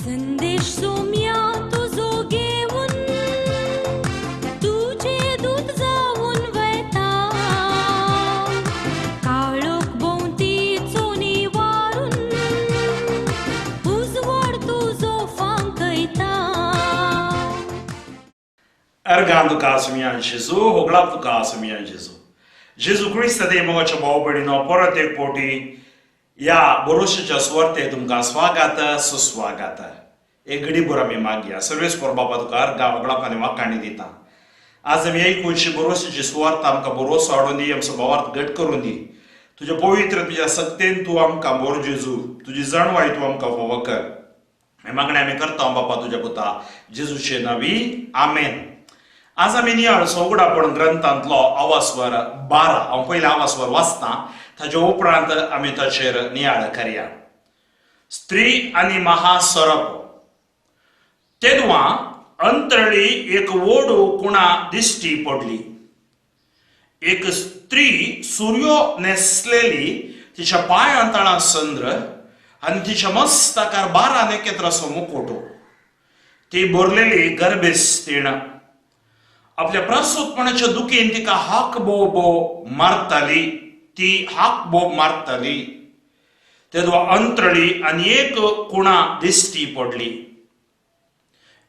संदेश सोम्या तुजो घेवन तुजे दूत जावन वता काळोख भोंवतीचो निवारून उजवाड तुजो फांकयता. अर्गां तुका आसुया जेजू, होगळाप तुका आसुया जेजू. जेजू क्रिस्त दे मोगाच्या भाव भयणीनो, परत एक फावटी ह्या भरोशाच्या सुवार्ते तुमकां स्वागत सुस्वागत. एक घडी भर आमी मागया. सर्वेस्पर बाबा, तुका अर्गां, होगळाप आनी वाखाणी दिता. आज आमी आयकुची भरोशाची सुवार्थ आमकां भरोसो हाडून दी, आमचो भावार्थ घट करून दी. तुज्या पवित्र तुज्या सक्तेन तूं आमकां भर जेजू, तुजी जाणवाय तूं आमकां फावो कर. हें मागणें आमी करता बापा तुज्या पुता जेजूचे नांवी, आमेन. आज आमी नियाळ उगडापण ग्रंथांतलो आवासवर 12. हांव पयलें आवासवर वाचता, ताच्या उपरांत आमी ताचेर नियाळ करया. स्त्री आनी महासरप. तेदवा अंतरळी एक व्हड कुणा दिश्टी पडली. एक स्त्री सुर्यो न्हेसलेली, तिच्या पांयां तळा चंद्र आनी तिच्या मस्तकार 12 नखेत्राचो मुकुटो. ती भरलेली गर्भेस्तीण. आपल्या प्रसूतपणाच्या दुखीन तिका हाक बोब मारताली, ती हाक बोब मारताली. तेदवा अंतरळी आनी एक कुणा दिश्टी पडली.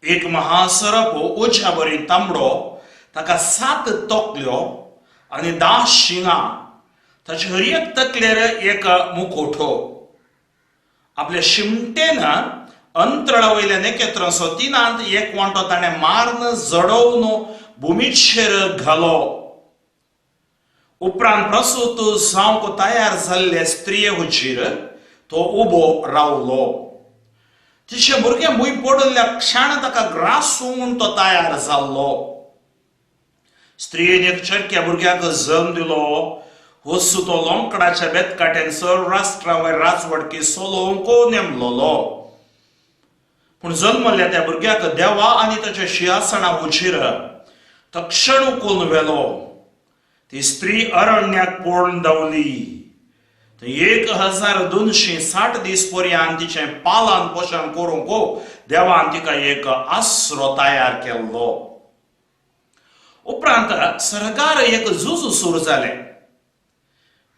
एक महासरप उज्या बरी तांबडो, ताका सात तकल्यो आनी 10 शिंगां, ताचे हर एक तकलेर एक मुकोठो. आपल्या शिमटेन अंतराळा वयल्या नखेत्रांचो तिनांत एक वांटो ताणें मारून जडोवन भुमीचेर घालो. उपरांत प्रसूत जावंक तयार जाल्ले स्त्रिये हुजीर तो उबो रावलो. तिचें भुरगें भूंय पडिल्ल्या क्षण ताका ग्रासूंक तो तयार जाल्लो. स्त्रियेन एक चरक्या भुरग्याक जल्म दिलो. वस्तू तो लोंकडाच्या बेतकाट्यान सर्व राष्ट्रां वयर राजवटकी चलोवंक नेमलोलो. पूण जल्मल्ल्या त्या भुरग्याक देवा आनी ताच्या शिंहासणा हुजीर तक्षण उखलून व्हेलो. ती स्त्री अरण्याक पळून धांवली. थंय 1260 दीस पर्यंत तिचें पालन पोशण करूंक देवान तिका एक आसरो तयार केल्लो. उपरांत सरकार एक झूज सुरू जालें.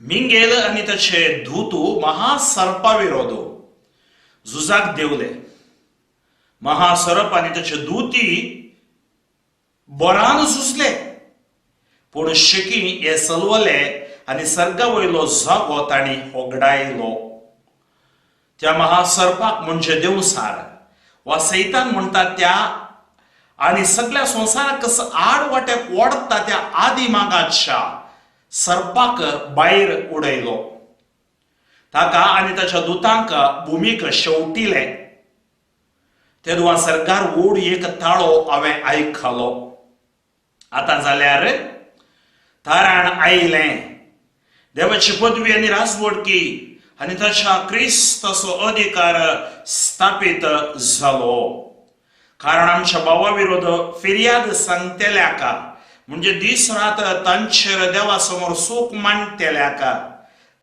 मिंगेल आनी ताचे दूत महासर्पा विरोध झुजाक देवले. महासर्प आनी ताचे दूती बरान झुजले, पूण शेकी हे सलवले आनी सर्गा वयलो जागो तांणी होगडायलो. त्या महासर्पाक म्हणजे देवसार वा सैतान म्हणटात त्या आनी सगळ्या संवसाराक कसो आड वाट्याक ओडटा त्या आदी मागाच्या सर्पाक भायर उडयलो. ताका आनी ताच्या दुतांक भुमीक शेवटिले. तेदवा सरकार व्हड एक ताळो हांवें आयकलो, आतां जाल्यार तारण आयलें, देवाची पदवी आनी राजवटकी आनी ताच्या क्रिस्ताचो अधिकार स्थापीत जालो. कारण आमच्या भावा विरोध फिर्याद सांगतल्याक, म्हणजे दीस रात तांचेर देवा समोर सूख मांडटल्याक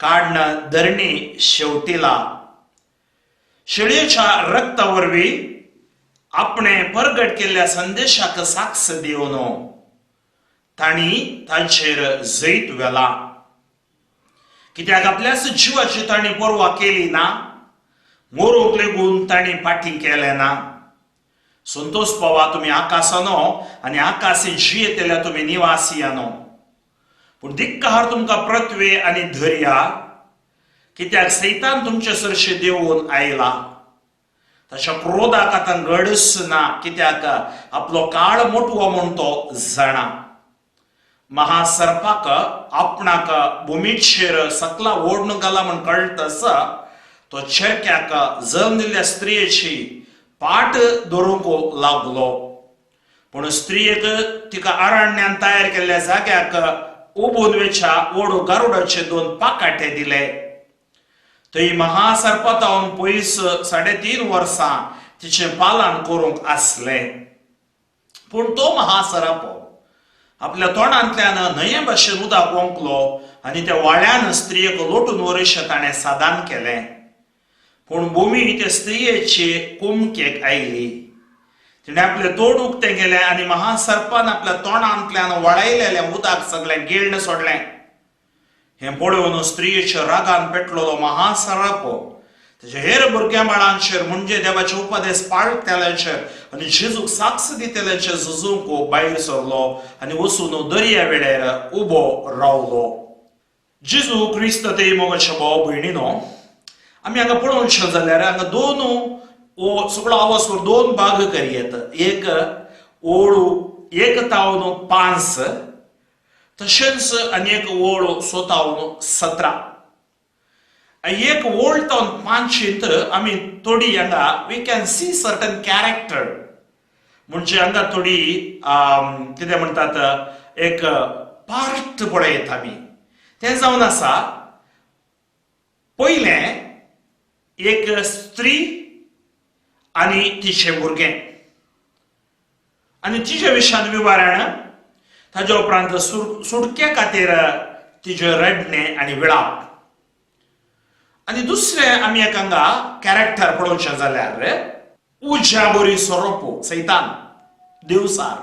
काडण धरणी शेवटिला. शेळयेच्या रक्ता वरवीं आपणे परगट केल्ल्या संदेशाक साक्ष दिवन तांणी तांचेर जैत व्हेला. कित्याक आपल्याच जिवाची तांणी पर्वा केली ना, मोरूंक लेगून तांणी फाटीं केलें ना. संतोष पावा तुमी आकाशानो आनी आकाशी जियेतल्या तुमी निवासियानो, पूण धिक्कार तुमकां पृथ्वी आनी दर्या, कित्याक सैतान तुमचे सरशी देवून आयला. ताच्या क्रोधाक आतां गडच ना, कित्याक आपलो काळ मोटवो म्हूण तो जाणा. महासर्पाक आपणाक भुमीचेर सकला ओडून घाला म्हूण कळटस तो चेरक्याक जल्म दिल्ल्या स्त्रियेची पाट धरूंक लागलो. पूण स्त्रियेक तिका अरण्यान तयार केल्ल्या जाग्याक उबून वेच्या ओडू गारुडाचे दोन पाकाटे दिले. थंय महासर्पातावन पयस 3.5 वर्सां तिचें पालन करूंक आसलें. पूण तो महासर्प आपल्या तोंडांतल्यान न्हंये भशेन उदक ओंकलो आनी त्या वाळ्यान स्त्रियेक लोटून वरशें ताणें सादान केलें. पूण भूमी ते स्त्रियेचे कुमकेक आयली. तिणें आपलें तोंड उक्तें केलें आनी महासर्पान आपल्या तोंडांतल्यान वळयलेलें उदक सगळें गिळण सोडलें. हें पळोवन स्त्रियेच्या रागान पेटलेलो महासर्प ताच्या हेर भुरग्यां बाळांचेर, म्हणजे देवाचे उपदेश पाळटल्यांचेर आनी जेजूक साक्ष दितल्यांचेर झुजूंक भायर सरलो आनी वचून दर्या वेळेर उबो रावलो. जेजू क्रिस्त ते मोगाच्या भाव भयणीनो, आमी हांगा पळोवचें जाल्यार हांगा दोन हो सगळो आवाज दोन भाग करयेत. एक ओळ 1 तावन 5 तशेंच आनी एक ओळ 6 तावन 17. एक ओळ तावन 5शींत आमी थोडी हांगा we can see certain character, म्हणजे हांगा थोडी कितें म्हणटात, एक पार्ट पळयता आमी. तें जावन आसा पयलें एक स्त्री आनी तिचें भुरगें आनी तिजे विशयान विवरण. ताज्या उपरांत सुटके खातीर तिजें रडणें आनी विळाप. आनी दुसरें आमी एक हांगा कॅरेक्टर पळोवचें जाल्यार उज्या बरी सोरोप, सैतान, देवसार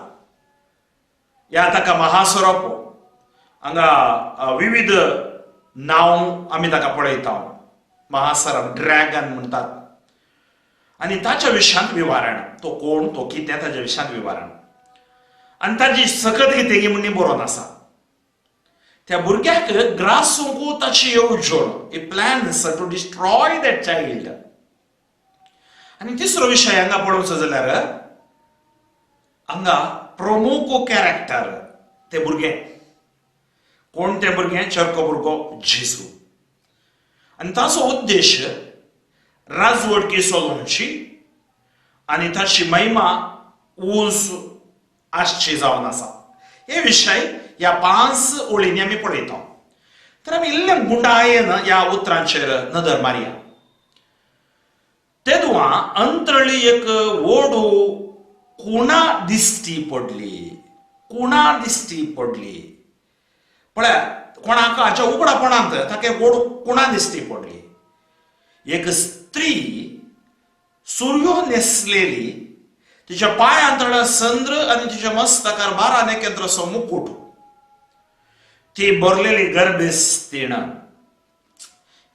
ह्या ताका महासरोप. हांगा विविध नांव आमी ताका पळयता, महासरप, ड्रॅगन म्हणटात. आनी ताच्या विशयांत विवरण, तो कोण, तो कितें, ताच्या विशयांत विवरण आनी ताजी सकत कितें म्हण बरोवन आसा. त्या भुरग्याक ग्रासूंक ताची येवजण, he plans to destroy that child. आनी तिसरो विशय हांगा पळोवचो जाल्यार हांगा प्रमुख कॅरेक्टर ते भुरगें. कोण तें भुरगें? चरको भुरगो जेजू. आनी ताचो उद्देश राजवटकी चलोवची आनी ताची महिमा ऊंच आसची जावन आसा. हे विशय ह्या 5 ओळींनी आमी पळयता. तर आमी इल्लें गुंडायेन ह्या उतरांचेर नदर मारया. तेदुआ अंतरळी एक ओडू कुणा दिश्टी पडली. कुणा दिश्टी पडली. पळया, कोणाक हाच्या उगडापणांत ताका एक ओडू कुणा दिश्टी पडली. एक स्त्री सुर्यो न्हेसलेली, तिच्या पांयांतळ चंद्र आनी तिच्या मस्तकार 12 नेकेंद्राचो मुकुट, ती भरलेली गर्भेस्तीण.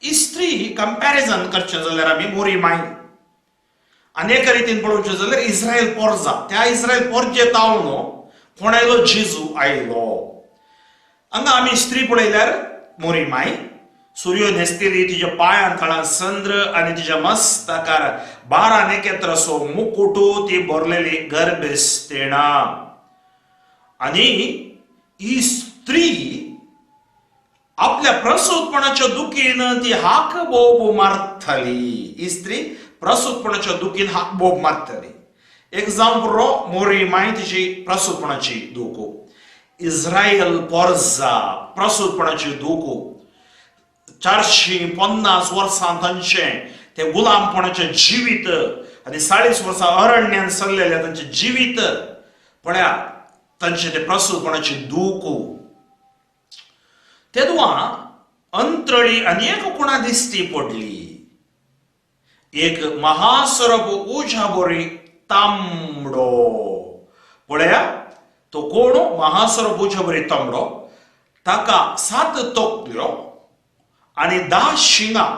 ही स्त्री कंपॅरिझन करचें जाल्यार आमी मोरी माय आनी एका रितीन पळोवचें जाल्यार इस्रायल पोरजा. त्या इस्रायल पोरजे तावन कोण आयलो? जेजू आयलो. हांगा आमी स्त्री पळयल्यार मोरी माय, सुर्यो न्हेसलेली, तिच्या पांयां थळां चंद्र आनी तिच्या मस्तकार 12 नेकेत्राचो मुकुटू, ती भरलेली गर्भेस्तीणा. आनी ही स्त्री आपल्या प्रसूतपणाच्या दुखीन ती हाक बोब मारतली. ही स्त्री प्रसूतपणाच्या दुखीन हाक बोब मारतली. एक जावं पुरो, मोरी माय, तिची प्रसूतपणाची दूख, इस्रायल पोरजा प्रसूतपणाची दूख, 450 वर्सां तांचें ते गुलामपणाचें जिवीत आनी 40 वर्सां अरण्यान सरलेलें तांचें जिवीत. पळया, तांचें तें प्रसूतपणाची दूख. तेदुआ अंतरळी आनी एक कुणा दिश्टी पडली. एक महासरप उज्या बरी तांबडो. पळया, तो कोण? महासरप उज्या बरी तांबडो. ताका 7 तकल्यो आनी 10 शिंगां.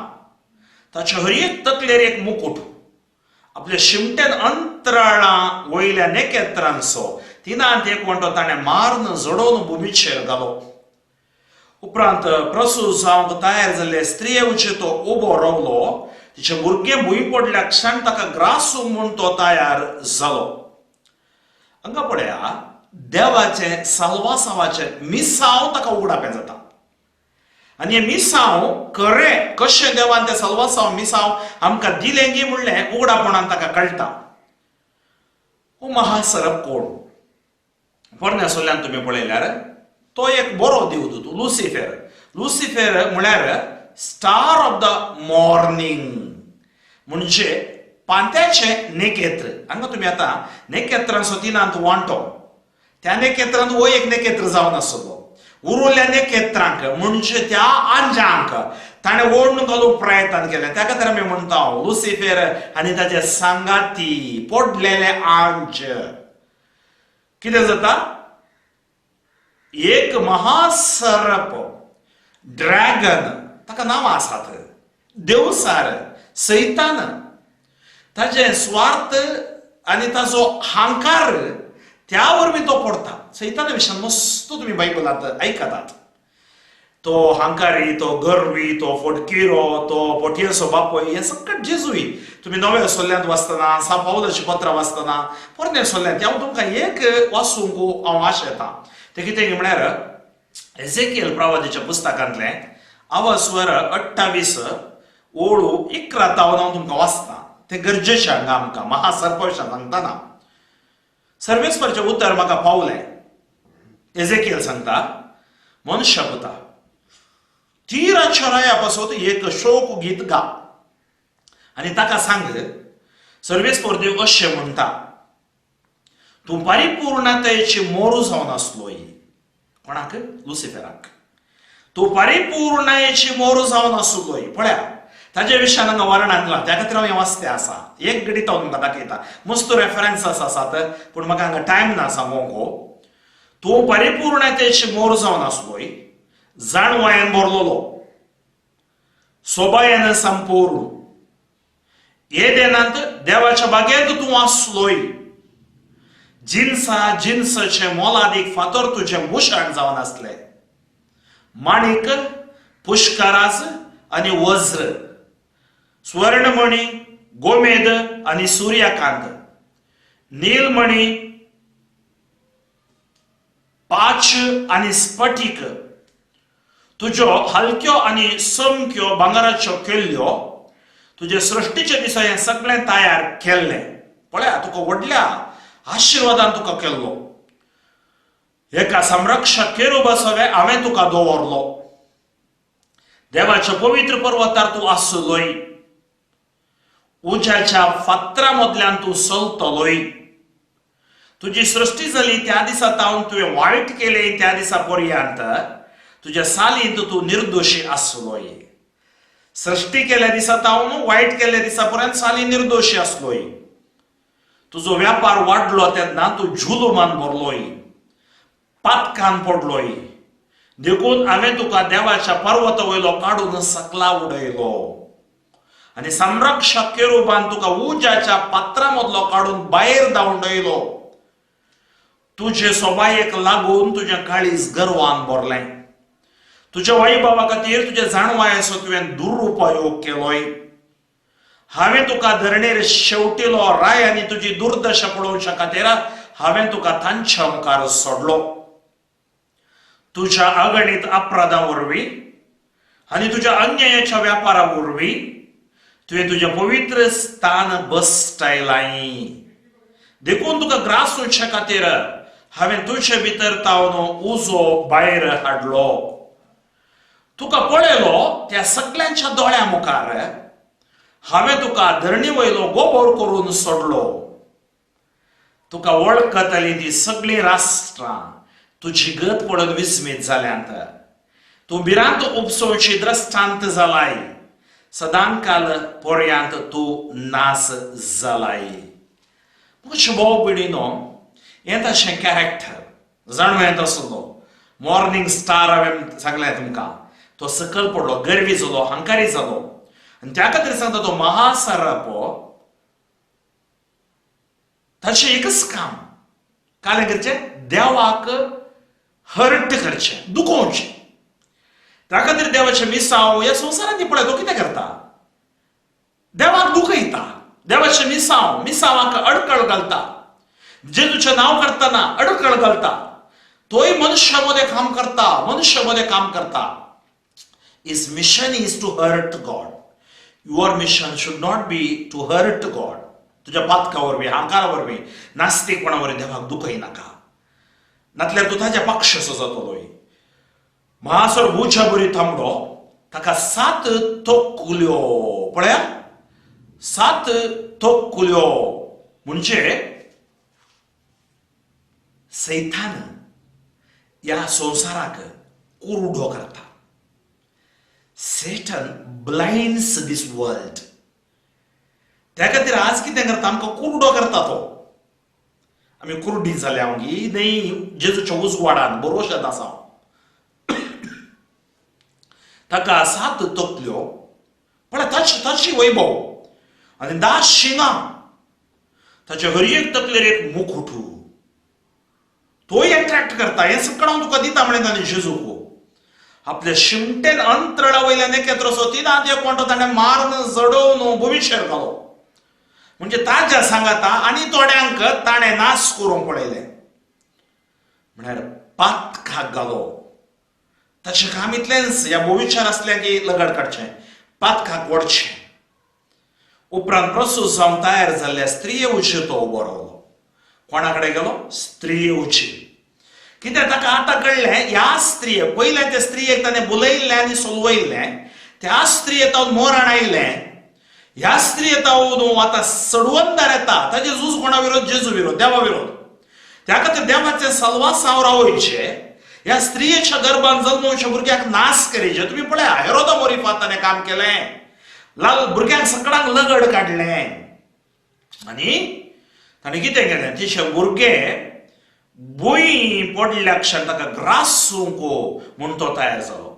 ताच्या हर एक तकलेर एक मुकुट. आपल्या शिमट्यान अंतराळां वयल्या नेकेत्रांचो तिनांत एक वांटो ताणें मारून जडोवन भुमीचेर घालो. उपरांत प्रसूत जावंक तयार जाल्ले स्त्रिये उचे तो उबो रावलो. तिचें भुरगें भूंय पडल्या क्षण ताका ग्रासूंक म्हूण तो तयार जालो. हांगा पळया, देवाचें साल्वासांवाचें मिसांव ताका उगडापें जाता. आनी हें मिसांव खरें कशें देवान तें साल्वासांव मिसांव आमकां दिलें गी म्हणलें उगडापणान ताका कळटा. हो महासरप कोण? पोरण्या सोल्यान तुमी पळयल्यार तो एक बरो देवदूत लुसिफेर. लुसिफेर म्हळ्यार स्टार ऑफ the morning, म्हणजे पांत्याचें नेकेत्र. हांगा तुमी आतां नेकेत्रांचो तिनांत वांटो, त्या नेकेत्रांत हो एक नेकेत्र जावन आसलो. उरुल्ल्या नखेत्रांक म्हणजे त्या आंजांक ताणें ओडून घालूंक प्रयत्न केलें. त्या खातीर आमी म्हणटा लुसिफेर आनी ताचे सांगाती पडलेले आंज. कितें जाता? एक महासर्प, ड्रॅगन, ताका नांवां आसात, देवसार, सैतान, ताजे स्वार्थ आनी ताजो हांकार त्या वरवीं तो पडटा. सैताना विशयान मस्त तुमी बायबलांत आयकतात. तो हांकारी, तो गर्वी, तो फटकिरो, तो पोटयेचो बापूय, हें सगळें जेजुई. तुमी नव्या सोल्ल्यांत वाचतना, सा पावलाचीं पत्रां वाचतना, पोरण्या सोल्ल्यांत हांव तुमकां एक वाचूंक हांव आशेतां. तें कितें म्हळ्यार एझेकियल प्रवादीच्या पुस्तकांतलें आवास्वर 28 ओळू 11 तावन हांव तुमकां वाचतां. तें गरजेचें हांगा आमकां महासर्प विशयान सांगतना. सर्वेस्परचें उतर म्हाका पावलें. एझेकियल सांगता, मनशा पुता, तिराच्या राया पासत एक शोक गीत गा आनी ताका सांग, सर्वेस्पर देव अशें म्हणटा, तूं परिपूर्णतायेची मोरू जावन आसलोय. कोणाक? लुसिफेराक. तूं परिपूर्णतायेची मोरू जावन आसलोय. पळया, ताजे विशयान हांगा वर्णन दिलां, त्या खातीर हांव हें वाचतें आसा. एक घडीत हांव तुमकां दाखयता, मस्त रेफरन्सास आसात, पूण म्हाका हांगा टायम ना सांगोंक. तूं परिपूर्णतेची मोर जावन आसलोय, जाणवायेन भरलेलो, सोबायेन संपूर्ण, एदेनांत देवाच्या बागेंत तूं आसलोय. जिन्सा जिन्साचे मोलादीक फातर तुजें भूषण जावन आसले, माणिक, पुष्कराज आनी वज्र, स्वर्णमणी, गोमेद आनी सूर्यकांत, नीलमणी, पाच आनी स्फटीक. तुज्यो हलक्यो आनी समक्यो भांगराच्यो केल्ल्यो. तुजे सृश्टीच्या दिसा हें सगळें तयार केल्लें. पळया, तुका व्हडल्या आशिर्वादान तुका केल्लो. एका संरक्षक केरुबा सवें हांवें तुका दवरलो. देवाच्या पवित्र पर्वतार तूं आसलोय. उज्याच्या फातरा मदल्यान तूं चलतलोय. तुजी सृश्टी जाली त्या दिसा तावन तुवें वायट केलें त्या दिसा पर्यंत तुज्या सालींत तूं निर्दोशी आसलोय. सृश्टी केल्या दिसा तावन वायट केल्ल्या दिसा पर्यंत साली निर्दोशी आसलोय. तुजो व्यापार वाडलो तेन्ना तूं जुलुमान भरलोय, पातकान पडलोय. देखून हांवें तुका देवाच्या पर्वता वयलो काडून सकला उडयलो आनी संरक्षक केरुबान तुका उज्याच्या पात्रा मदलो काडून भायर धांवडयलो. तुजे सोबायेक लागून तुजें काळीज गर्वान भरलें. तुज्या वैभवा खातीर तुज्या जाणवायेचो तुवें दुरुपयोग केलोय. हांवें तुका धरणेर शेवटिलो राय आनी तुजी दुर्दशा पळोवच्या खातीर हांवें तुका तांच्या मुखार सोडलो. तुज्या अगणीत अपराधां वरवीं आनी तुज्या अन्यायाच्या व्यापारा वरवीं तुवें तुजें पवित्र स्थान बसटायलां. देखून तुका ग्रासूच्या खातीर हांवें तुजे भितर तावन उजो भायर हाडलो. तुका पळयलो त्या सगल्यांच्या दोळ्या मुखार हांवें तुका धरणी वयलो गोबोर करून सोडलो. तुका वळखतली ती सगळीं राष्ट्रां तुजी गत पळोवन विस्मीत जाल्यांत. तूं भिरांत उपसोवची द्रश्टांत जालाय. सदांकाल पर्यांत तूं नास जालाय. म्हज्या भाव भयणीनो, हें ताचें कॅरेक्टर जाणवं आसलो. मॉर्निंग स्टार हांवें सांगलें तुमकां, तो सकल पडलो, गर्वी जालो, हंकारी जालो. आनी त्या खातीर सांगता, तो महासर्प ताचें एकच काम कालें करचें, देवाक हर्ट करचें, दुखोवचें. त्या खातीर देवाचें मिसांव ह्या संवसारांत पळय तो कितें करता, देवाक दुखयता. देवाचें मिसांव मिसांवाक अडकळ घालता, जेजूचें नांव करतना अडकळ घालता. तोय मनुष्या मदें काम करता, मनुष्या मदें काम करता. His mission is to hurt God. Your mission should not be to hurt God. तुज्या पातका वरवीं, अहंकारा वरवीं, नास्तिकपणा वरवीं देवाक दुखय नाका, नातल्यार तूं ताज्या पक्षसो जातलोय. महासर उज्या बरी तांबडो, ताका 7 तोकुल्यो. पळया, 7 तोकुल्यो म्हणजे सैतान ह्या संवसाराक कुरडो करता. Satan blinds this world. त्या खातीर आज कितें करता, आमकां कुरडो करता तो. आमी कुरडी जाल्या गी न्हय, जेजूच्या उजवाडान बरोवशात आसा. ताका 7 तकल्यो, पळय ताची वैभव, आनी 10 शिंगां, ताच्या हर एक तकलेर एक मुकुट. तोय एट्रॅक्ट करता. हें सगळें हांव तुका दिता म्हणलें ताणें जेजूक. आपल्या शिमटेन अंतराळा वयल्यान एकेत्रसो 3 एक कोणतो ताणें मारून जडोवन भविश्यार घालो. म्हणजे ताज्या सांगाता आनी थोड्यांक ताणें नाश करूंक पळयलें, म्हळ्यार पातकाक घालो. ताचें काम इतलेंच, ह्या भविश्यार आसलें की लगड काडचें, पातकाक वडचें. उपरांत प्रसूत जावन तयार जाल्ल्या स्त्रिये उचेर तो उबो रावलो. कोणा कडेन गेलो? स्त्रिये उचेर. कित्याक ताका आतां कळ्ळें, ह्या स्त्रिये पयल्या त्या स्त्रियेक ताणें बुलयल्लें आनी सोलवयल्लें, त्या स्त्रिये तावन मोरण आयलें. ह्या स्त्रिये तावन आतां सडवंदार येता. ताजे झूज कोणा विरोध? जेजू विरोध, देवा विरोध. त्या खातीर देवाचें सलवासांव रावयचें, ह्या स्त्रियेच्या गर्भान जल्मवच्या भुरग्याक नाश करीचे. तुमी पळया, हेरोदा मोरीफात ताणें काम केलें, लाल भुरग्यांक सगळ्यांक लगड काडलें. आनी ताणें कितें केलें, तिचे भुरगे भूंय पडल्या क्षण ताका ग्रासूंक म्हूण तो तयार जालो.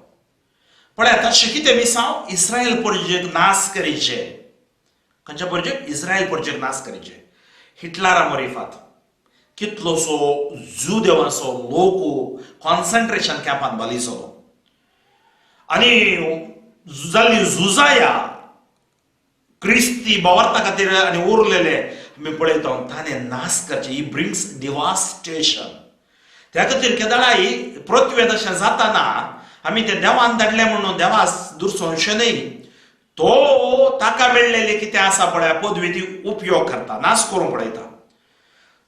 पळया ताचें कितें मिसांव, इस्रायल परजेक नाश करीचे. खंयच्या परजेक? इस्रायल परजेक नाश करीचे. हिटलरा मोरीफात कितलोसो जुदेवाचो लोक कॉन्सन्ट्रेशन कॅम्पान बली जालो आनी जाल्ली झुजाया क्रिस्ती भावार्था खातीर आनी उरलेले आमी पळयता ताणें नाश करचें. He brings devastation. त्या खातीर केदळाय पृथ्वेंत अशें जाताना आमी तें देवान धाडलें म्हणून देवा दुरसोवचें न्हय. तो ताका मेळ्ळेलें कितें आसा पळय पदवी ती उपयोग करता, नाश करूंक पळयता.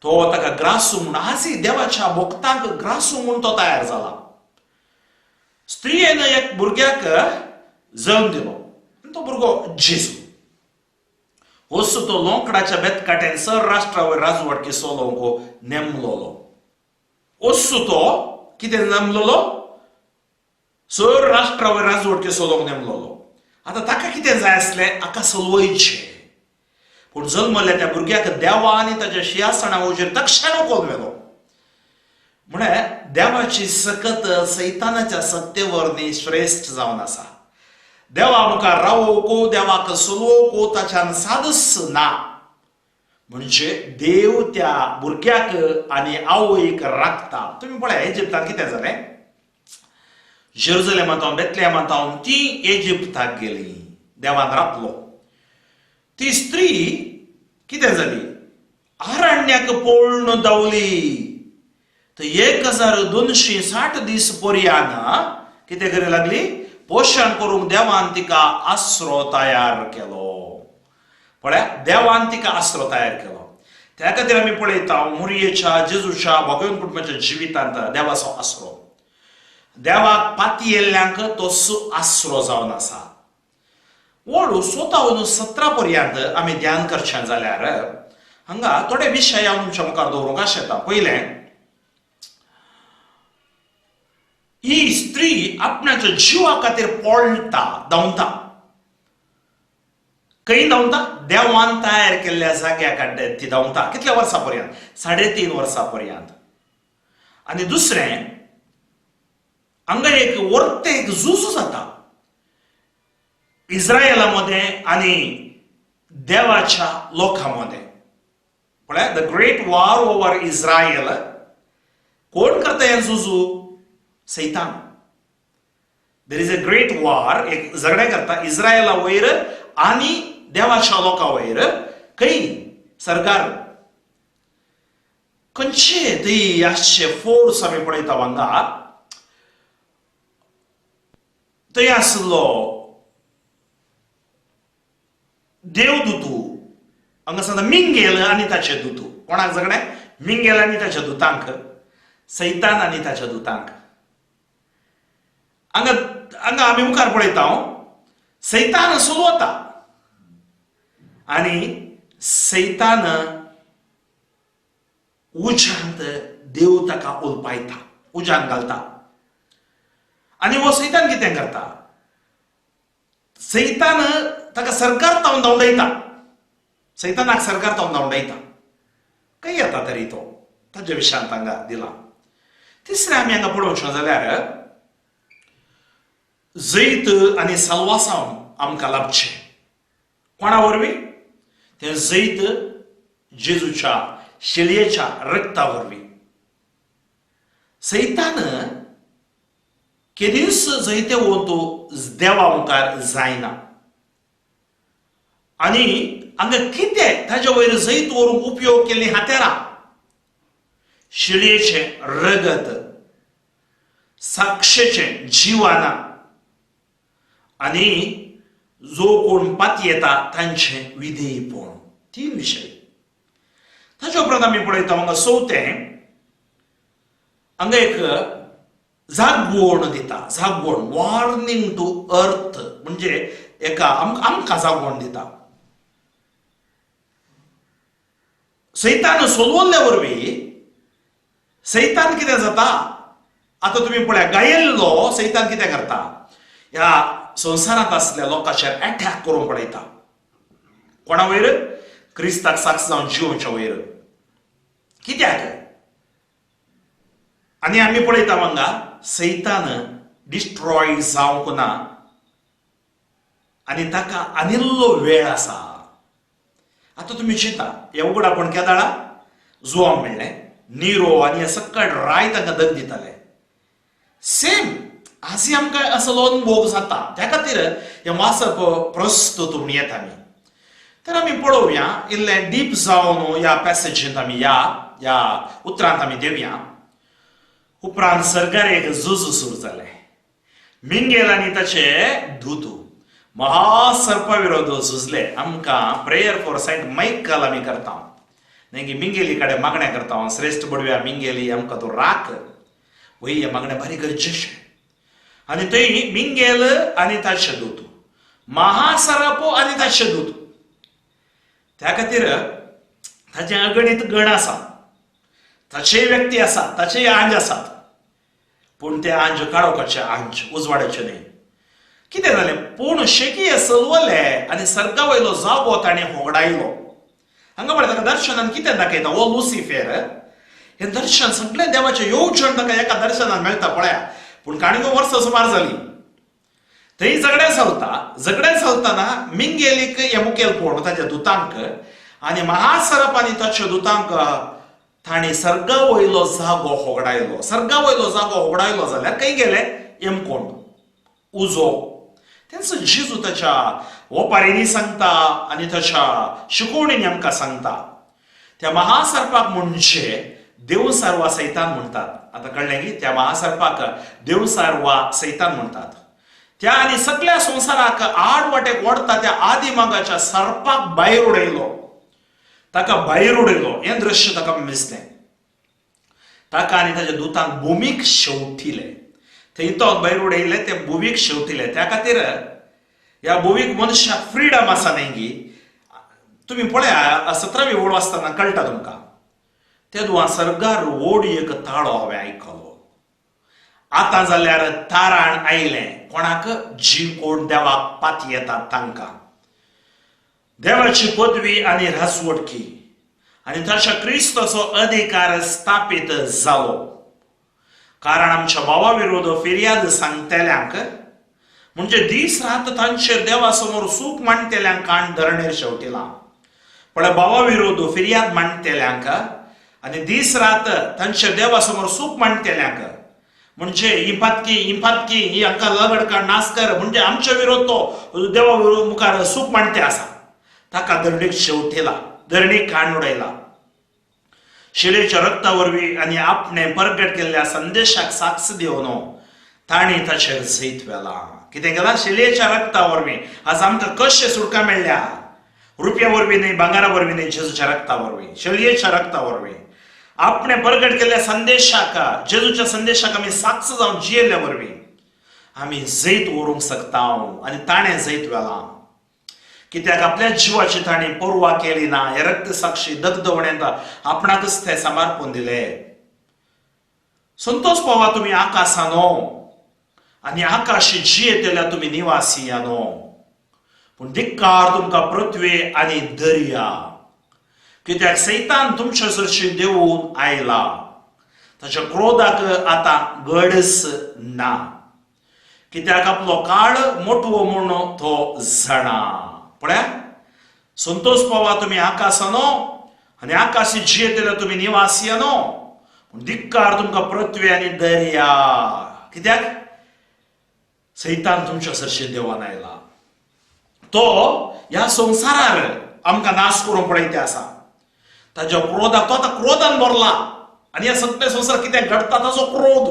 तो ताका ग्रासू म्हूण आजय देवाच्या भक्तांक ग्रासू म्हूण तो तयार जाला. स्त्रियेन एक भुरग्याक जल्म दिलो आनी तो भुरगो जेजू. वस्तू तो लोंकडाच्या बेतकाटेन सर राष्ट्रा वयर राजवटकी चलोवंक नेमलोलो. वस्तू तो कितें नेमलोलो? सर राष्ट्रा वयर राजवटकी चलोवंक नेमलोलो. आतां ताका कितें जाय आसलें? हाका चलवयचें. पूण जल्मल्ल्या त्या भुरग्याक देवा आनी ताच्या शिंयासणा वचेर तक्षण उखलून व्हेलो. म्हळ्यार देवाची सकत सैतानाच्या सत्तेवर श्रेश्ठ जावन आसा. देवा मुखार रावोवंक, देवाक चलोवंक ताच्यान सादस ना. म्हणजे देव त्या भुरग्याक आनी आवयक राखता. तुमी पळया इजिप्तान कितें जालें, जेरुजलेमांत बेतलेमांत ती इजिप्ताक गेली, देवान राखलो. ती स्त्री कितें जाली, आरण्याक पळून धांवली. तर 1260 दीस पर्यान कितें करी लागली, पोशण करूंक देवान तिका आसरो तयार केलो. पळया देवान तिका आसरो तयार केलो. त्या खातीर आमी पळयता मुरयेच्या जेजूच्या भगवंत कुटुंबाच्या जिवितांत देवाचो आसरो, देवाक पातयेल्ल्यांक तो आसरो जावन आसा. वळू 17 पर्यंत आमी ध्यान करचें जाल्यार हांगा थोडे विशय हांव तुमच्या मुखार दवरूंक आशेता. पयलें, ही स्त्री आपणाच्या जिवा खातीर पळटा, धांवता. खंय धांवता? देवान तयार केल्ल्या जाग्या कडेन ती धांवता. कितल्या वर्सां पर्यंत? 3.5 वर्सां पर्यंत. आनी दुसरें, हांगा एक वर्ते एक झूज जाता इस्रायला मदें आनी देवाच्या लोकां मदें. पळय, the great war over Israel. कोण करता हें झुजू? सैतान. There is a great war, एक झगडें करता इस्रायला वयर आनी देवाच्या लोकां वयर. खंय? सरकार. खंयचे थंय आसचे फोर्स आमी पळयता हांगा. थंय आसलो देवदूतू, हांगा सांगता मिंगेल आनी ताचे दुतू. कोणाक झगडें? मिंगेल आनी ताच्या दुतांक, सैतान आनी ताच्या दुतांक. हांगा हांगा आमी मुखार पळयता सैतान चलवता आनी सैतान उज्यांत देव ताका उलपायता, उज्यांत घालता. आनी हो सैतान कितें करता? सैतान ताका सरकार तावन धांवडायता, सैतानाक सरकार तावन धांवडायता. खंय येता तरी तो ताज्या विशयांत हांगा दिला. तिसरें आमी हांगा पळोवचें जाल्यार जैत आनी साल्वासांव आमकां लाभचें कोणा वरवीं? तें जैत जेजूच्या शेळयेच्या रक्ता वरवीं. सैतान केदींच जैतेवंत देवा मुखार जायना आनी हांगा कितें ताजे वयर जैत व्हरूंक उपयोग केल्लीं हातेरां, शेळयेचें रगत, साक्षेचें जिवाना आनी जो कोण पातयेता तांचें विधेयपण, तीन विशय. ताचे उपरांत आमी पळयता हांगा चवथें, हांगा एक जागवण दिता, जागवण, वॉर्निंग टू अर्थ, म्हणजे एका आमकां जागवण दिता. सैतान सोलवल्ल्या वरवीं सैतान कितें जाता आतां तुमी पळया, गायल्लो सैतान कितें करता, ह्या संवसारांत आसल्या लोकांचेर एटॅक करूंक पळयता. कोणा वयर? क्रिस्ताक साक्ष जावन जियोवच्या वयर. कित्याक? आनी आमी पळयता हांगा सैतान डिस्ट्रॉय जावंक ना आनी ताका आनिल्लो वेळ आसा. आतां तुमी चिंता, हें उगडापण केदाळा जुवांक मेळ्ळें, निरो आनी हे सकळ राय तांकां दग दिताले. सेम आजय आमकां असलो अनुभव जाता. त्या खातीर हें वाचप प्रस्तुत म्हूण येता आमी. तर आमी पळोवया इल्लें डीप जावन ह्या पॅसेजींत आमी ह्या ह्या उतरांत आमी देवया. उपरांत सर्गार एक झूज सुरू जालें. मिंगेल आनी ताचे दूत महासर्पा विरोध झुजले. आमकां प्रेयर फॉर सेंट मायकल आमी करता, मागीर मिंगेली कडेन मागणें करता, श्रेश्ठ बडव्या मिंगेली आमकां तूं राख. वय हें मागणें भारी गरजेचें. आनी थंय मिंगेल आनी ताचे दूत, महासरप आनी ताचे दूत, त्या खातीर ताचें अगणीत गण आसा, ताचेय व्यक्ती आसा, ताचेय आंज आसात, पूण ते आंज काळोखाचे आंज, उजवाडाचे न्हय. कितें जालें? पूण शेकीय सलवले आनी सर्गा वयलो जागो ताणें होगडायलो. हांगा पळय ताका दर्शनान कितें दाखयता हो लुसिफेर. हें दर्शन सगळें देवाचें येवजण ताका एका दर्शनान मेळटा पळया. पूण काणयो वर्सां सुमार जालीं थंय झगडें चलता. झगडें चलतना मिंगेलीक हें मुखेलपण ताच्या दुतांक आनी महासरप आनी ताच्या दुतांक तांणी सर्गा वयलो जागो होगडायलो. सर्गा वयलो जागो होगडायलो जाल्यार खंय गेले? यमकोंड, उजो. तेंच जेजू ताच्या ओपारींनी सांगता आनी ताच्या शिकोवणींनी आमकां सांगता. त्या महासर्पाक म्हणजे देवसार वा सैतान म्हणटात. आतां कळ्ळें की त्या महासर्पाक देवसार वा सैतान म्हणटात. त्या आनी सगळ्या संवसाराक आड वाटेक ओडटा त्या आदिमागाच्या सर्पाक भायर उडयलो, ताका भायर उडयलो. हें दृश्य ताका दिसलें. ताका आनी ताच्या दुतांक भुमीक शेवटिले. थंय तो भायर उडयले ते भुमीक शेवटिले. त्या खातीर ह्या भुमीक मनशाक फ्रिडम आसा न्ही गी. तुमी पळया 17वी ओळ वाचतना कळटा तुमकां. तेदुआ सर्गार व्हड एक ताळो हांवें आयकलो. आतां जाल्यार ताराण आयलें कोणाक? जी कोण देवाक पातयेतात तांकां. देवाची पदवी आनी राजवटकी आनी ताच्या क्रिस्ताचो अधिकार स्थापीत जालो. कारण आमच्या भावा विरोध फिर्याद सांगतल्यांक म्हणजे दीस रात तांचेर देवा समोर सूख मांडटल्यांक काण धरणेर शेवटिला. पळय भावा विरोध फिर्याद मांडटल्यांक आनी दीस रात तांचेर देवा समोर सूख मांडटल्यांक म्हणजे ही पातकी ही पातकी ही हांकां लगड काड नाश कर म्हणजे आमच्या विरोध तो देवा मुखार सूख मांडते आसा ताका धरणीक शेवटिला, धरणीक काण उडयला. शिलेच्या रक्ता वरवीं आनी आपणें परगट केल्ल्या संदेशाक साक्ष दिवन तांणी ताचेर जैत व्हेलां. कितें केलां? शिलेच्या रक्ता वरवीं. आज आमकां कशें सुटका मेळ्ळ्या? रुपया वरवीं न्हय, भांगरा वरवीं न्हय, जेजूच्या रक्ता वरवीं, शेळयेच्या रक्ता वरवीं. आपणें परगट केल्ल्या संदेशाक, जेजूच्या संदेशाक आमी साक्ष जावन जियेल्ल्या वरवीं आमी जैत व्हरूंक शकता आनी ताणें जैत व्हेलां. कित्याक आपल्या जिवाची तांणी पर्वा केली ना. हे रक्त साक्षी दगदवणेंत आपणाकच ते समर्पण दिले. संतोष पावा तुमी आकाशानो आनी आकाशी जियेतल्या तुमी निवासियानो, पूण धिक्कार तुमकां पृथ्वी आनी दर्या, कित्याक सैतान तुमच्या सरशी देवून आयला, ताच्या क्रोधाक आतां गडस ना, कित्याक आपलो काळ मोटवो म्हूण तो जाणा. पळया, संतोष पावा तुमी आकाशानो आनी आकाशी जियेतल्या तुमी निवासियानो, पूण धिक्कार तुमकां पृथ्वी आनी दर्या, कित्याक सैतान तुमच्या सरशी देवान आयला. तो ह्या संवसारार आमकां नाश करूंक पळयते आसा. ताच्या क्रोधाक तो आतां क्रोधान भरला आनी ह्या सगळे संवसार कितें घडटा ताचो क्रोध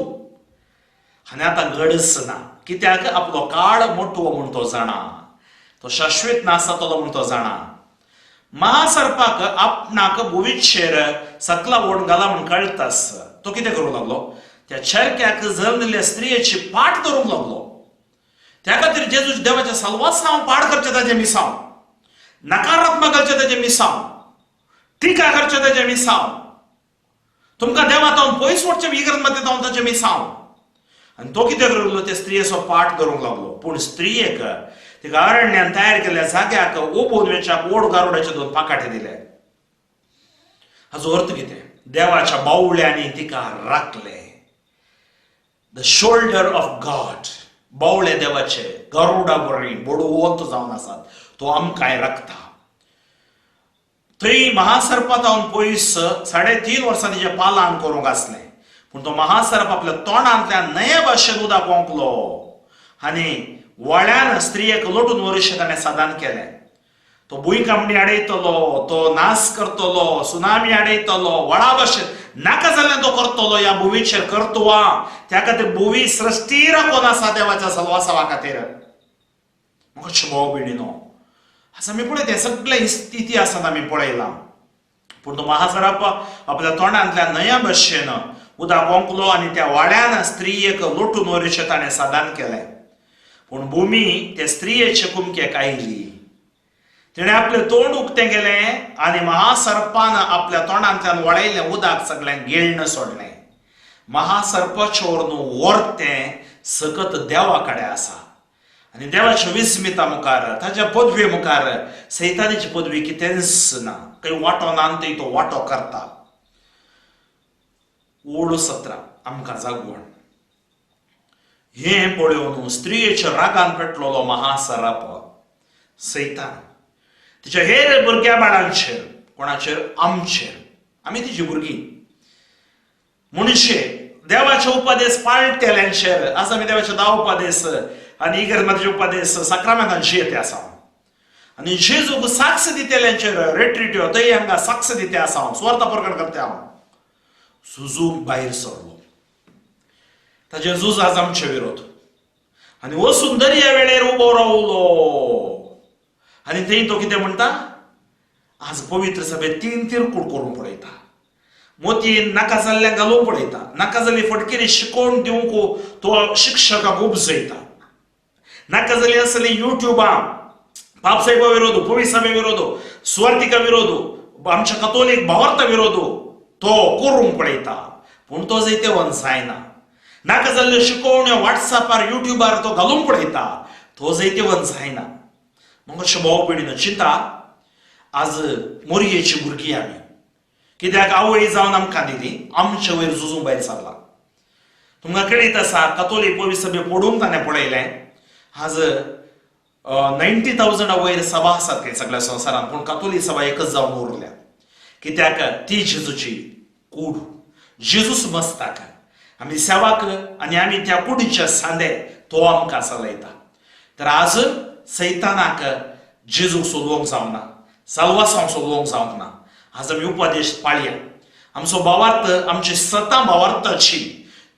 आनी आतां गडस ना, कित्याक आपलो काळ मोटवो म्हूण तो जाणा, तो शाश्वत नासतलो म्हूण तो जाणा. महासर्पाक आपणाक भुविचेर सकला ओड घाला म्हूण कळटास, तो कितें करूंक लागलो, त्या चरक्याक जल्मलेल्या स्त्रियेची पाट धरूंक लागलो. त्या खातीर जेजू देवाच्या सलवासांव पाड करचें ताजें मिसांव, नकारात्मक घालचें ताजें मिसांव, टिका करचें ताजें मिसांव, तुमकां देवा तावन पयस वचचें इगर्ज मदें तावन ताजें मिसांव. आनी तो कितें करूंक लागलो, त्या स्त्रियेचो पाट धरूंक लागलो. पूण स्त्रियेक तिका अरण्यान तयार केल्ल्या जाग्याक उबून वेच्याक ओड गारुडाचे दोन पाकाटे दिले. हाचो अर्थ कितें, देवाच्या बावळ्यांनी तिका राखलें. The shoulder of God, बावळे देवाचे गरुडा बरी बडवंत जावन आसात, तो आमकांय राखता. थंय महासर्पा तावन पयस 3.5 वर्सां तिचें पालन करूंक आसलें, पूण तो महासर्प आपल्या तोंडांतल्यान न्हंये भाशेन उदक ओंकलो आनी वळ्यान स्त्रियेक लोटून व्हरशें ताणें सादान केलें. तो भुंयकांपणी हाडयतलो, तो नाश करतलो, सुनामी हाडयतलो, वळा भाशेन नाका जाल्यार तो करतलो ह्या भुंयेचेर करतवा. त्या खातीर भुंय सृश्टी राखून आसा देवाच्या सलवासावा खातीर. म्हाका भाव भयणीनो, आसा आमी पळयता सगळे इतिहासांत आमी पळयलां. पूण तो महासर्प आपल्या तोंडांतल्या न्हंया भाशेन उदक ओंकलो आनी त्या वाड्यान स्त्रियेक लोटून व्हरचें ताणें सादान केलें. पूण भुमी ते स्त्रियेचे कुमकेक आयली, तिणें आपलें तोंड उक्तें केलें आनी महासर्पान आपल्या तोंडांतल्यान वळयलें उदक सगळें गिळण सोडलें. महासर्पाचें न्हू वर्तें सकत देवा कडेन आसा आनी देवाच्या विस्मिता मुखार, ताच्या पदवे मुखार सैतानीची पदवी कितेंच ना, खंय वांटो ना थंय तो वांटो करता. ओड 17 आमकां जागवण. हें पळोवन स्त्रियेच्या रागान पेटलेलो महासर्प सैतान तिच्या हेर भुरग्या बाळांचेर, कोणाचेर, आमचेर, आमी तिची भुरगीं म्हणजे देवाचे उपदेश पाळटेल्यांचेर. आज आमी देवाचे 10 उपदेश आनी इगर्ज मातेचे उपदेश साक्रामेंतान जियेते आसा आनी जेजूक साक्ष दितेल्यांचेर रेट्रिट्यो थंय हांगा साक्ष दिते आसा, हांव सुवार्थ प्रकट करते. हांव झुजूंक भायर सरलो, ताजें झूज आज आमचे विरोध आनी वचून दर्या वेळेर उबो रावलो आनी थंय तो कितें म्हणटा, आज पवित्र सभेत 3 तिरकूट करूंक पळयता, मोतयेन नाका जाल्ल्याक घालूंक पळयता, नाका जाल्ली फटकिरी शिकोवन दिवंक तो शिक्षकाक उपजयता, नाका जाल्ली आसली युट्युबां पापसाहेबा विरोध, पवित्र विरोध, सुवार्थिका विरोध, आमच्या कतोलीक भावार्थ विरोध तो करूंक पळयता. पूण तो जैतेवन जायना. नाका जाल्ल्यो शिकोवण्यो वॉट्सॅपार युट्युबार तो घालूंक पळयता, तो जैतेवन जायना. मग अशें भाव भयणीनो चिंता, आज मोरयेची भुरगीं आमी, कित्याक आवय जावन आमकां दिली, आमचे वयर झुजूंक भायर सरला. तुमकां कळीत आसा कतोलीक पवित्र सभे पडूंक ताणें पळयलें. आज 90,000 वयर सभा आसात खंय सगळ्या संवसारांत, पूण कतोलीक सभा एकच जावन उरल्या, कित्याक ती जेजूची कूड, जेजूस मस्ताक, आमी सेवाक आनी आमी त्या कुडीचे सांदे तो आमकां चलयता. तर आज सैतानाक जेजूक सोदोवंक जावना, साल्वासांव सोदोवंक जावंक ना. आज आमी उपदेश पाळया, आमचो भावार्थ, आमची सतां भावार्थाची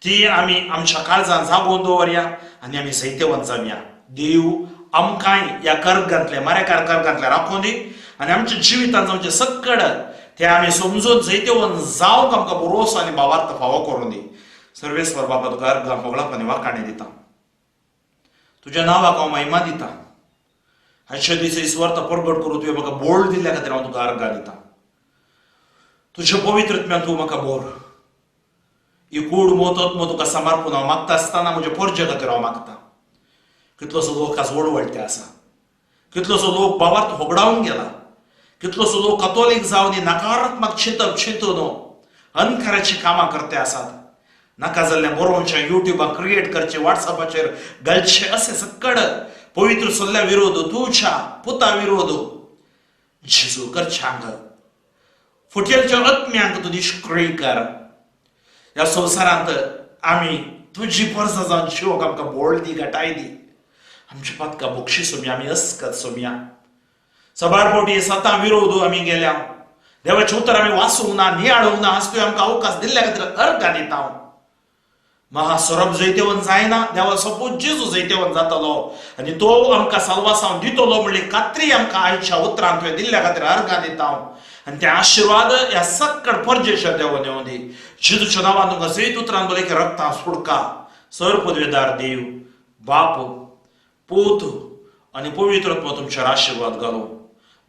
ती आमी आमच्या काळजान जागोवन दवरया आनी आमी जैतेवंत जावया. देव आमकांय ह्या कर्गांतले मारेकार कर्गांतले राखून दी आनी आमच्या जिवितांत जावचें सकड ते आमी समजून जैतेवंत जावंक आमकां भरोसो आनी भावार्थ फावो करून दी. सर्वेस्वर बाबा, तुका अर्गां होगळाप आनी वाखाणी दिता, तुज्या नांवाक हांव महिमा दिता. हाचे दीस सुवार्थ परगट करूं तुवें म्हाका बोळ दिल्ल्या खातीर हांव तुका अर्गां दिता. तुज्या पवित्रत्म्यान तूं म्हाका बोर, ही कूड मोतोत्मो तुका समर्पण हांव मागता आसतना म्हज्या पोरजे खातीर हांव मागता. कितलोसो लोक आज वळवळटे आसा, कितलोसो लोक बाबात होगडावन गेला, कितलोसो लोक कतोलीक जावन ही नकारात्मक चिंतप चिंतून अनकाराचीं कामां करते आसात. नाका जाल्लें बरोवचें, युट्यूबार क्रिएट करचें, वॉट्सॅपाचेर घालचें, अशें सकड पवित्र सल्ल्या विरोध, तुज्या पुता विरोध जेजू करच्यांक फुटेलच्या आत्म्यांक तूं निश्क्रिय कर. ह्या संवसारांत आमी तुजी परसां जावन जिवोक आमकां बोळ दी, घटाय दी. आमची पातकां बक्षी सोमया, आमी अस्कत सोमया. सबार फावटी सतां विरोध आमी गेल्या, देवाचें उतर आमी वाचूंक ना, नियाळूंक ना. आज तुवें आमकां अवकाश दिल्ल्या खातीर अर्गां दिता हांव. महासरप जैतेवन जायना, देवा सपोज जेजू जैतेवन जातलो आनी तो आमकां साल्वासांव दितलो म्हणली खात्री आमकां आयच्या उतरान तुवें दिल्ल्या खातीर अर्गां दिता हांव. आनी ते आशिर्वाद ह्या सक्कड परजेच्या देवान येवं दी. जेजूच्या नांवान तुमकां जैत उतरान बोले की रक्तां सुडका. सर पदवेदार देव बाप, पूत आनी पवित्र आत्मो तुमचेर आशिर्वाद घालूं.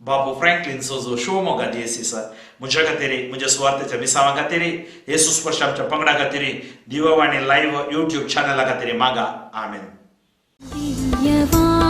बाबू फ्रँकलीन सोजो शिवमोगा दियेसीस म्हज्या खातीर, म्हज्या सुवार्थेच्या मिसांवा खातीर, येसू स्पर्श आमच्या पंगडा खातीर, दिवावाणी लायव्ह युट्यूब चॅनला खातीर मागा. आमेन. दिव्यवाणी.